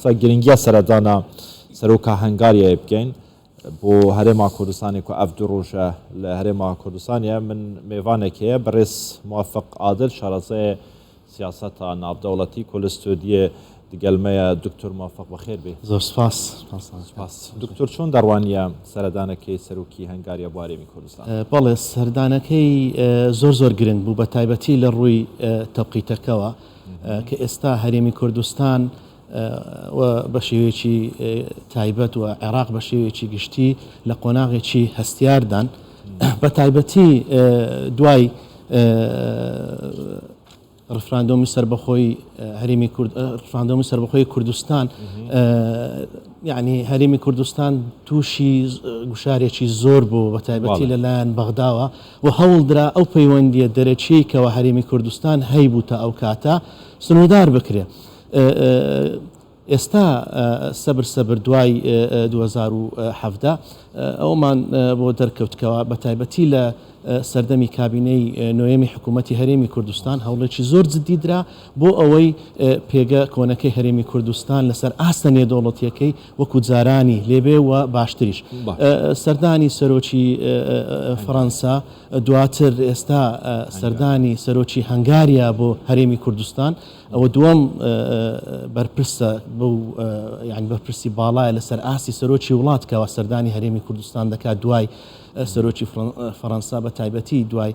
سا گرنگیا سەردانا سەرۆکا هەنگاریای بکەین بۆ هەرێما کوردستانێ کو ئەڤ دو ڕۆژە لە هەرێما کوردستانە من مێڤانێک هەیە بەڕێز موافق عادل شارەزای سیاسەتا ناڤدەوڵەتی کو لە ستۆدیێ دگەل مەیە دکتۆر موافق بەخێر بێ. زۆر سپاس. سپاس. دکتۆر چۆن دەڕوانیە سەردانەکەی سەرۆکی هەنگاریا بۆ هەرێمی کوردستان؟ بەڵێ سەردانەکەی زۆر زۆر گرنگ بوو بە تایبەتی لە ڕووی تەوقیتەکەوە کە ئێستا هەرێمی کوردستان و بە شێوەیەکی تایبەت و عێراق بە شێوەیەکی گشتی لە قۆناغێکی هەستیاردان بە تایبەتی دوای ڕفراندۆمی سەربەخۆی هەرێمی کورد ڕفراندۆمی سەربەخۆی کوردستان یعنی هەرێمی کوردستان تووشی گوشارێکی زۆر بوو بە تایبەتی لەلایەن بەغداوە و هەوڵدرا ئەو پەیوەندیە دەرەکیەی کەوا هەرێمی کوردستان هەیبوو تا ئەو کاتە سنوردار بکرێ. ئێستا سەبر سەبر دوای 2017 ئەوەمان بۆ دەرکەوت کەوا بە تایبەتی لە سەردەمی کابینەی نۆیەمی حکوومەتی هەرێمی کوردستان هەوڵێکی زۆر جددی درا بۆ ئەوەی پێگە کۆنەکەی هەرێمی کوردستان لەسەر ئاستە نێودەوڵەتییەکەی وەکو جارانی لێبێ و باشتریش. سەردانی سەرۆکی فەرەنسا، دواتر ئێستا سەردانی سەرۆکی هەنگاریا بۆ هەرێمی کوردستان، ئەوە دووەم بەرپرسە بەو یانی بەرپرسی باڵایە لەسەر ئاستی سەرۆکی وڵات کەوا سەردانی هەرێمی کوردستان دەکات دوای سەرۆکی فەرەنسا بە تایبەتی دوای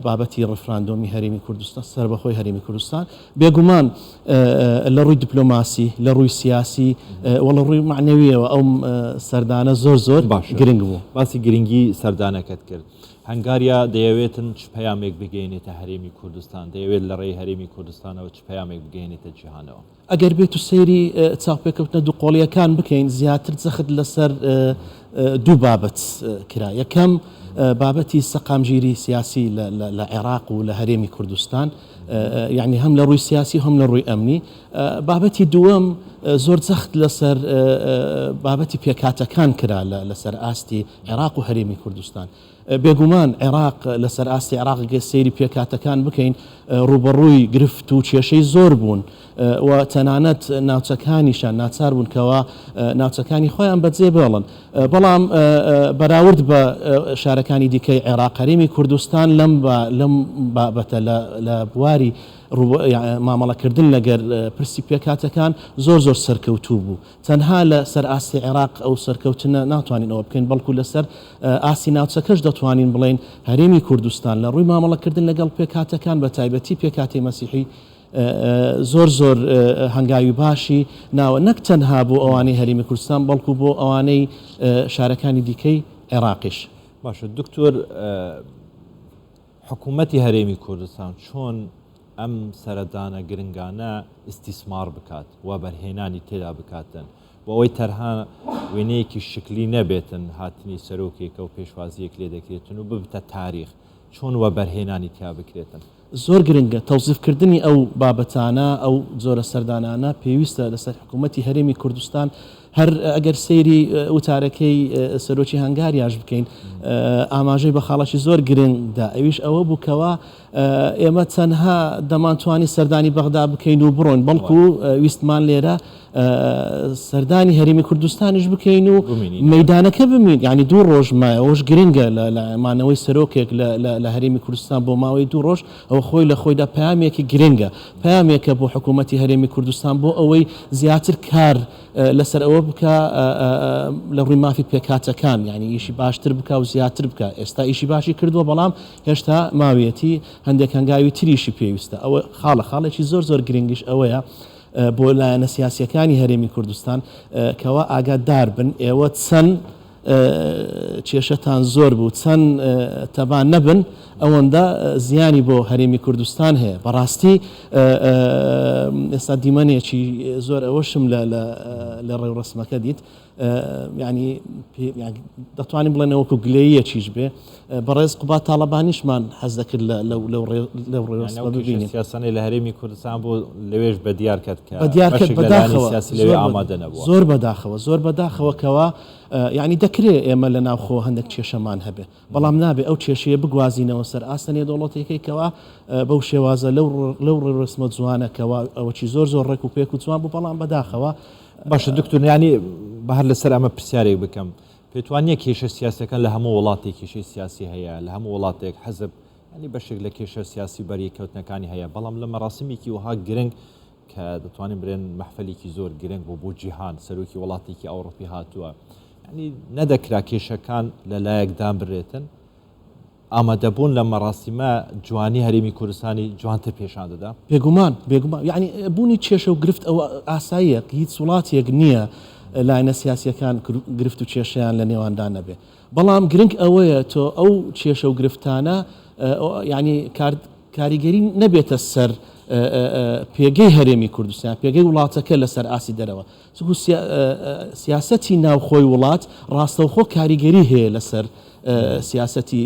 بابەتی ڕفراندۆمی هەرێمی کوردستان سەربەخۆی هەرێمی کوردستان بێگومان لە ڕووی دیپلۆماسی لە ڕووی سیاسی و لە ڕووی معنەویەوە ئەو سەردانە زۆر زۆر باشە گرنگ بوو. باسی گرنگی سەردانەکەت کرد. هەنگاریا دەیەوێتن چ پەیامێک بگەیەنێتە هەرێمی کوردستان؟ دەیەوێت لە ڕێی هەرێمی کوردستانەوە چ پەیامێک بگەیەنێتە جیهانەوە؟ ئەگەر بێت و سەیری چاوپێکەوتنە دووقۆڵییەکان بکەین، زیاتر جەخت لەسەر دوو بابەت کرا. یەکەم، بابەتی سەقامگیری سیاسی لە عێراق و لە هەرێمی کوردستان، یانی هەم لە ڕووی سیاسی و هەم لە ڕووی ئەمنی. بابەتی دووەم، زۆر جەخت لەسەر بابەتی پێکهاتەکان کرا لەسەر ئاستی عێراق و هەرێمی کوردستان. بێگومان عێراق لەسەر ئاستی عێراق گەر سەیری پێکهاتەکان بکەین ڕووبەڕووی گرفت و کێشەی زۆر بوون و تەنانەت ناوچەکانیشان ناچار بوون کەوا ناوچەکانی خۆیان بەجێ بێڵن بەڵام بەراورد بە شارەکانی دیکەی عێراق هەرێمی کوردستان لەم لەم بابەتە لە بواری مامەڵەکردن لەگەر پرسی پێکهاتەکان زۆر زۆر سەرکەوتوو بوو. تەنها لە سەر ئاستی عێراق ئەو سەرکەوتنە ناتوانین ئەوە بکەین، بەڵکو لەسەر ئاستی ناوچەکەش دەتوانین بڵێین هەرێمی کوردستان لە ڕووی مامەڵەکردن لەگەڵ پێکهاتەکان بە تایبەتی پێکهاتەی مەسیحی زۆر زۆر هەنگاوی باشی ناوە نەک تەنها بۆ ئەوانەی هەرێمی کوردستان بەڵکو بۆ ئەوانەی شارەکانی دیکەی عێراقیش. باشە دکتۆر حکوومەتی هەرێمی کوردستان چۆن ئەم سەردانە گرنگانە ئیستیسمار بکات، وەبەرهێنانی تێدا بکاتن، بۆ ئەوەی تەنها وێنەیەکی شکلی نەبێتن هاتنی سەرۆکێکە و پێشوازییەک لێ دەکرێتن و ببتە تاریخ، چۆن وەبەرهێنانی تیا بکرێتن؟ زۆر گرنگە تەوزیفکردنی ئەو بابەتانە، ئەو جۆرە سەردانانە پێویستە لەسەر حکوومەتی هەرێمی کوردستان هەر ئەگەر سەیری وتارەکەی سەرۆکی هەنگاریاش بکەین ئاماژەی بە خاڵێکی زۆر گرنگ دا ئەویش ئەوە بوو کەوا ئێمە تەنها دەمانتوانی سەردانی بەغدا بکەین و بڕۆین بەڵکو ویستمان لێرە سەردانی هەرێمی کوردستانیش بکەین و مەدانەکە بمین یعنی دوو ڕۆژ مایەوەش گرنگە لە مانەوەی سەرۆکێک لە هەرێمی کوردستان بۆ ماوەی دوو ڕۆژ ئەوە خۆی لە خۆیدا پەیامێکی گرنگە پەیامێکە بۆ حکوومەتی هەرێمی کوردستان بۆ ئەوەی زیاتر کار لەسەر ئەوە بکا لە ڕووی مافی پێکهاتەکان یانی ئیشی باشتر بکا و زیاتر بکا ئێستا ئیشی باشی کردووە بەڵام هێشتا ماویەتی هەندێک هەنگاوی تریشی پێویستە ئەوە خاڵە خاڵێکی زۆر زۆر گرنگیش ئەوەیە بۆ لایەنە سیاسیەکانی هەرێمی کوردستان کەوا ئاگادار بن ئێوە چەند کێشەتان زۆر بوو چەند تەبا نەبن ئەوەندە زیانی بۆ هەرێمی کوردستان هەیە بەڕاستی ئێستا دیمەنێکی زۆر ئەوەشم لە ڕێوڕەسمەکە دیت. یانی دەتوانین بڵێن وەکو گلەییەکیش بێ بەڕێز قوباد تاڵەبانیشمان حەز دەکرد لە لەو لەو لەو ڕێوڕەسمە ببینین. سیاسانەی لە هەرێمی کوردستان بوو لەوێش بە دیار کەت کە بە دیار کەت بەشێک لە لایەنی بەداخەوە سیاسی لەوێ زۆر ئامادە نەبووە. زۆر بەداخەوە زۆر بەداخەوە کەوا یانی دەکرێ ئێمە لە ناوخۆ هەندێک کێشەمان هەبێ بەڵام نابێ ئەو کێشەیە بگوازینەوە سەر ئاستە نێودەوڵەتیەکەی کەوا بەو شێوازە لەو لەو ڕێوڕەسمە جوانە کەوا ئەوەکی زۆر زۆر ڕێک و پێک و جوان بوو بەڵام بەداخەوە باشە دکتۆر یانی با هەر لەسەر ئەمە پرسیارێک بکەم پێت وا نییە کێشە سیاسیەکان لە هەموو وڵاتێک کێشەی سیاسی هەیە لە هەموو وڵاتێک حزب ینی بەشێک لە کێشە سیاسی بەریەککەوتنەکانی هەیە بەڵام لە مەراسیمێکی وەها گرنگ کە دەتوانین برێن مەحفەلێکی زۆر گرنگ بۆ بۆ جیهان سەرۆکی وڵاتێکی ئەوڕۆپی هاتووە ینی نەدەکرا کێشەکان لە لایەک دابرێتن ئامادەبوون لەم مەراسیمە جوانی هەرێمی کوردستانی جوانتر پێشان دەدا؟ بێگومان، بێگومان، یەعنی بوونی کێشە و گرفت ئەوە ئاساییە، هیچ وڵاتێک نییە لایەنە سیاسییەکان گرفت و کێشەیان لە نێواندا نەبێ، بەڵام گرنگ ئەوەیە تۆ ئەو کێشە و گرفتانە یەعنی کاریگەری نەبێتە سەر پێگەی هەرێمی کوردستان، پێگەی وڵاتەکە لەسەر ئاستی دەرەوە، چونکو سیاسەتی ناوخۆی وڵات ڕاستەوخۆ کاریگەری هەیە لەسەر سیاسەتی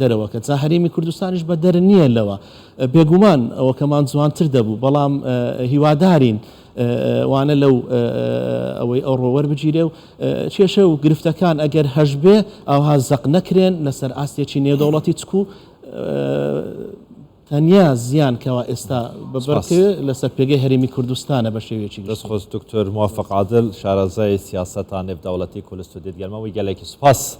دەرەوەکە جا هەرێمی کوردستانیش بەدەر نییە لەوە بێگومان ئەوەکەمان جوانتر دەبوو بەڵام هیوادارین وانە لەو ئەوەی ئەوڕۆ وەربگیرێ و کێشە و گرفتەکان ئەگەر هەشبێ ئاوها زەق نەکرێن لەسەر ئاستێکی نێودەوڵەتی چکو تەنیا زیان کەوا ئێستا بە بەر سپاس. کەوێ لەسەر پێگەی هەرێمی کوردستانە بە شێوەیەکی دەست گشتی. خۆش دکتۆر موافق عادل شارەزای سیاسەتا نێودەوڵەتی کولستودیت گەرمە وی گەلێکی سوپاس.